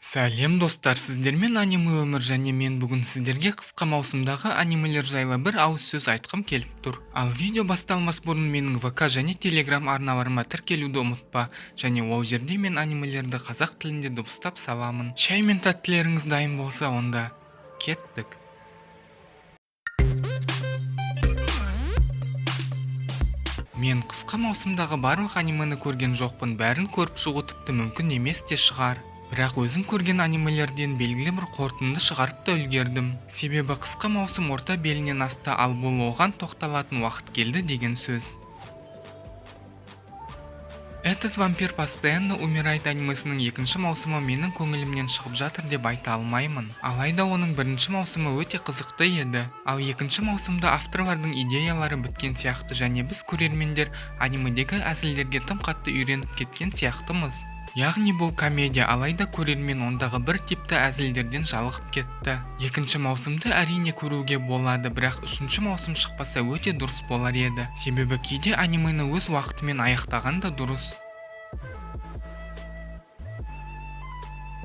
Сәлем, достар! Сіздермен Аниме Өмір және мен бүгін сіздерге қысқы маусымдағы анимелер жайлы бір ауыз сөз айтқым келіп тұр. Ал видео басталмас бұрын менің ВК және Телеграм арналарыма тіркелуді ұмытпа және ол жерде мен анимелерді қазақ тілінде дыбыстап саламын. Шай мен тәттілеріңіз дайын болса, онда кеттік. Мен қысқы маусымдағы барлық анимені көрген жоқпын, бәрін көріп шығу тіпті мүмкін емес те шығар. Бірақ өзім көрген анимелерден белгілі бір қорытынды шығарып та үлгердім. Себебі қысқы маусым орта белінен асты, ал бұл оған тоқталатын уақыт келді деген сөз. «Этот вампир постоянно умирает» анимесінің екінші маусымы менің көңілімнен шығып жатыр деп айта алмаймын. Алайда оның бірінші маусымы өте қызықты еді. Ал екінші маусымда авторлардың идеялары біткен сияқты және біз, көрермендер, анимедегі әзілдерге тым қатты үйреніп кеткен сияқтымыз. Яғни бұл комедия, алайда көрермен ондағы бір типті әзілдерден жалығып кетті. Екінші маусымды, әрине, көруге болады, бірақ үшінші маусым шықпаса, өте дұрыс болар еді. Себебі кейде анимені өз уақытымен аяқтаған да дұрыс.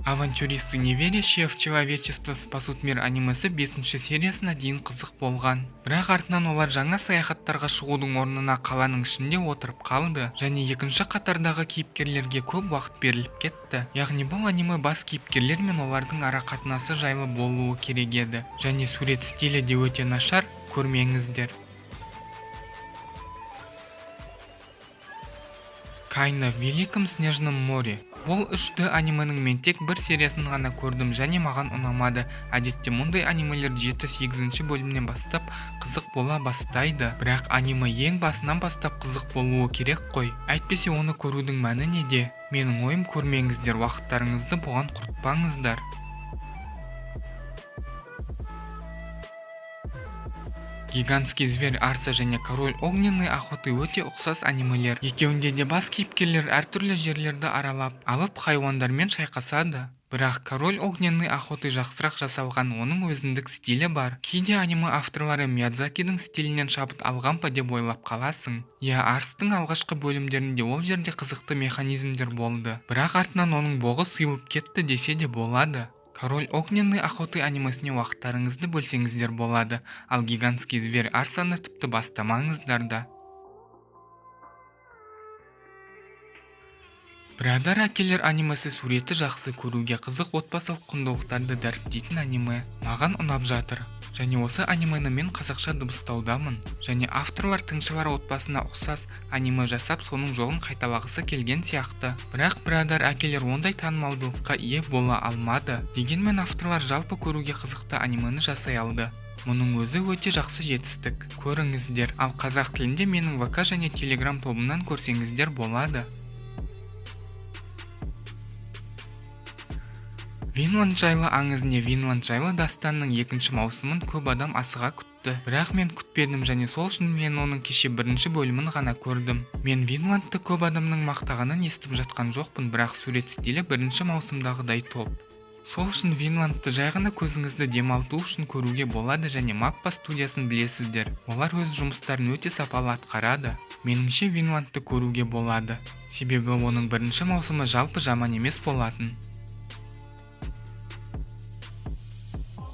«Авантюристы, неверящие в человечество, спасут мир» анимесі бесінші сериясына дейін қызық болған. Бірақ артынан олар жаңа саяхаттарға шығудың орнына қаланың ішінде отырып қалды және екінші қатардағы кейіпкерлерге көп уақыт беріліп кетті. Яғни бұл аниме бас кейіпкерлер мен олардың ара қатынасы жайлы болуы керек еді. Және сурет стилі де өте нашар, көрмеңіздер. «Кайна в великом снежном море». Бұл 3D анименің мен тек бір сериясын ғана көрдім және маған ұнамады. Әдетте мұндай анимелер 7-8 бөлімнен бастап қызық бола бастайды. Бірақ аниме ең басынан бастап қызық болуы керек қой. Әйтпесе оны көрудің мәні неде? Менің ойым, көрмеңіздер, уақыттарыңызды бұған құртпаңыздар. «Гигантский зверь Арса» және «Король огненной охоты» өте ұқсас анимелер. Екеуінде де бас кейіпкерлер әртүрлі жерлерді аралап, алып хайуандармен шайқасады. Бірақ «Король огненной охоты» жақсырақ жасалған, оның өзіндік стилі бар. Кейде аниме авторлары Миядзакидің стилінен шабыт алған ба деп ойлап қаласың. Иә, Арстың алғашқы бөлімдерінде ол жерде қызықты механизмдер болды. Бірақ артынан оның боғы сұйылып кетті десе де болады. «Король огненной охоты» анимесіне уақыттарыңызды бөлсеңіздер болады, ал «Гигантский зверь Арсаны» тіпті бастамаңыздар да. «Бірадар әкелер» анимесі суреті жақсы, көруге қызық, отбасылық құндылықтарды дәріптейтін аниме. Маған ұнап жатыр. Және осы анимені мен қазақша дыбыстаудамын. Және авторлар «Тыңшылар отбасына» ұқсас аниме жасап, соның жолын қайталағысы келген сияқты. Бірақ «Бірадар әкелер» ондай танымалдылыққа ие бола алмады. Дегенмен авторлар жалпы көруге қызықты анимені жасай алды. Мұның өзі өте жақсы жетістік. Көріңіздер. Ал қазақ тілінде менің ВК және Телеграм тобымнан көрсеңіздер болады. «Винланд жайлы аңыз» не «Винланд жайлы дастанның» екінші маусымын көп адам асыға күтті. Бірақ мен күтпедім және сол үшін мен оның кеше бірінші бөлімін ғана көрдім. Мен Винландты көп адамның мақтағанын естіп жатқан жоқпын, бірақ сурет стилі бірінші маусымдағыдай топ. Сол үшін Винландты жай ғана көзіңізді демалту үшін көруге болады және Маппа студиясын білесіздер. Олар өз жұмыстарын өте сапалы атқарады. Меніңше, Винландты көруге болады. Себебі оның бірінші маусымы жалпы жаман емес болатын.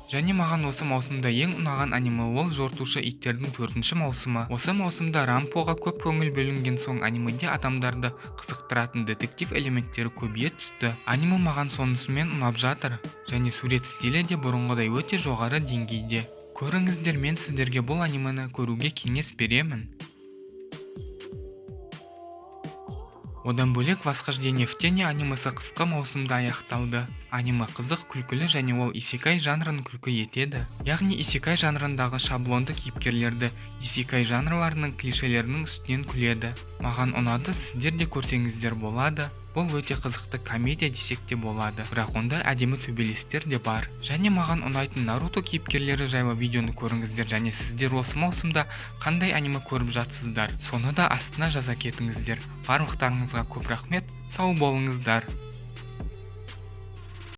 Және маған осы маусымда ең ұнаған аниме ол «Жортушы иттердің» төртінші маусымы. Осы маусымда Рампоға көп көңіл бөлінген соң, анимеде адамдарды қызықтыратын детектив элементтері көбейе түсті. Аниме маған сонысымен ұнап жатыр. Және сурет стилі де бұрынғыдай өте жоғары деңгейде. Көріңіздер, мен сіздерге бұл анимені көруге кеңес беремін. Одан бөлек, «Восхождение в тени» анимесі қысқы маусымда аяқталды. Аниме қызық, күлкілі және ол исекай жанрын күлкі етеді. Яғни исекай жанрындағы шаблонды кейіпкерлерді, исекай жанрларының клишелерінің үстінен күледі. Маған ұнады, сіздер де көрсеңіздер болады. Бұл өте қызықты комедия десек те болады. Бірақ онда әдемі төбелестер де бар. Және маған ұнайтын Наруто кейіпкерлері жайлы видеоны көріңіздер және сіздер осы маусымда қандай аниме көріп жатсыздар, соны да астына жаза кетіңіздер. Барлықтарыңызға көп рахмет, сау болыңыздар.